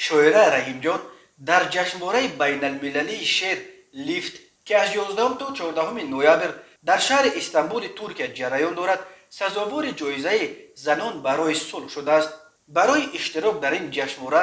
Шоира Раҳимҷон дар ҷашнвораи байналмилалии шеър «Лифт», ки аз 11 то 14 ноябр дар шаҳри Истанбули Туркия ҷараён дорад, сазовори ҷоизаи «Занон барои сулҳ» шудааст. Барои иштирок дар ин ҷашнвора,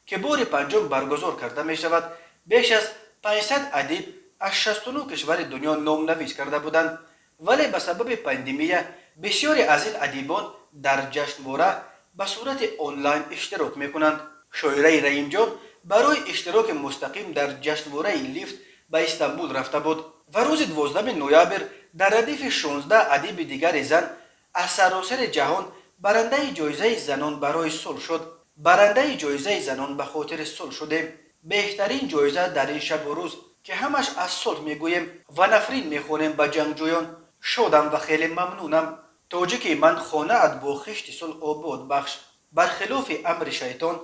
ки бори панҷум баргузор карда мешавад, беш аз 500 адиб аз 69 кишвари дунё номнавис карда буданд, вале ба сабаби пандемия бисёре аз ин адибон дар ҷашнвора ба сурати онлайн иштирок мекунанд. Шоираи Раҳимҷон барои иштироки мустақим дар ҷашнвораи «Лифт» ба Истанбул рафта буд ва рӯзи 12 ноябр дар радифи 16 адиби дигари зан аз саросари ҷаҳон барандаи ҷоизаи «Занон барои сулҳ» шуд. Барандаи ҷоизаи «Занон ба хотири сулҳ» шудем. Беҳтарин ҷоиза дар ин шабу рӯз, ки ҳамаш аз сулҳ мегӯем ва нафрин мехонем ба ҷангҷӯён. Шодам ва хеле мамнунам. Тоҷики ман, хонаат бо хишти сулҳ обод бахш, бар хилофи амри шайтон,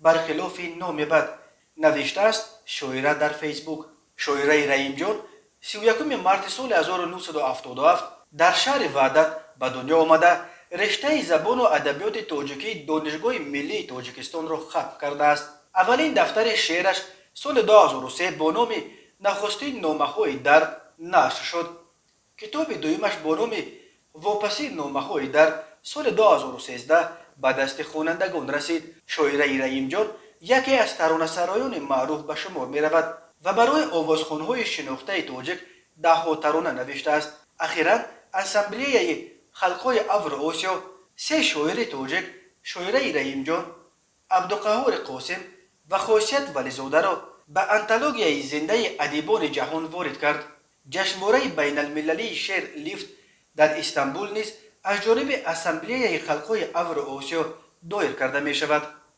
бар хилофи номи бад, навиштааст шоира дар Фейсбук. Шоираи Раҳимҷон 31 марти соли 1977 дар шаҳри Ваҳдат ба дунё омада, рештаи забону адабиёти тоҷикии Донишгоҳи миллии Тоҷикистонро хатм кардааст. Аввалин дафтари шеъраш соли 2003 бо номи «Нахустин номаҳои дард» нашр шуд. Китоби дуюмаш бо номи «Вопасин номаҳои дард» соли 2013 ба дасти хонандагон расид. Шоираи Раҳимҷон яке аз таронасароёни маъруф ба шумор меравад ва барои овозхонҳои шинохтаи тоҷик даҳҳо тарона навиштааст. Ахиран Ассамблеяи халқҳои Авроосиё се шоири тоҷик, Шоираи Раҳимҷон, Абдуқаҳҳори Қосим ва Хосият Вализодаро ба антологияи зиндаи адибони ҷаҳон ворид кард. Ҷашнвораи байналмилалии шеър «Лифт» дар Истанбул низ аз ҷониби Ассамблеяи халқҳои Авроосиё доир карда мешавад.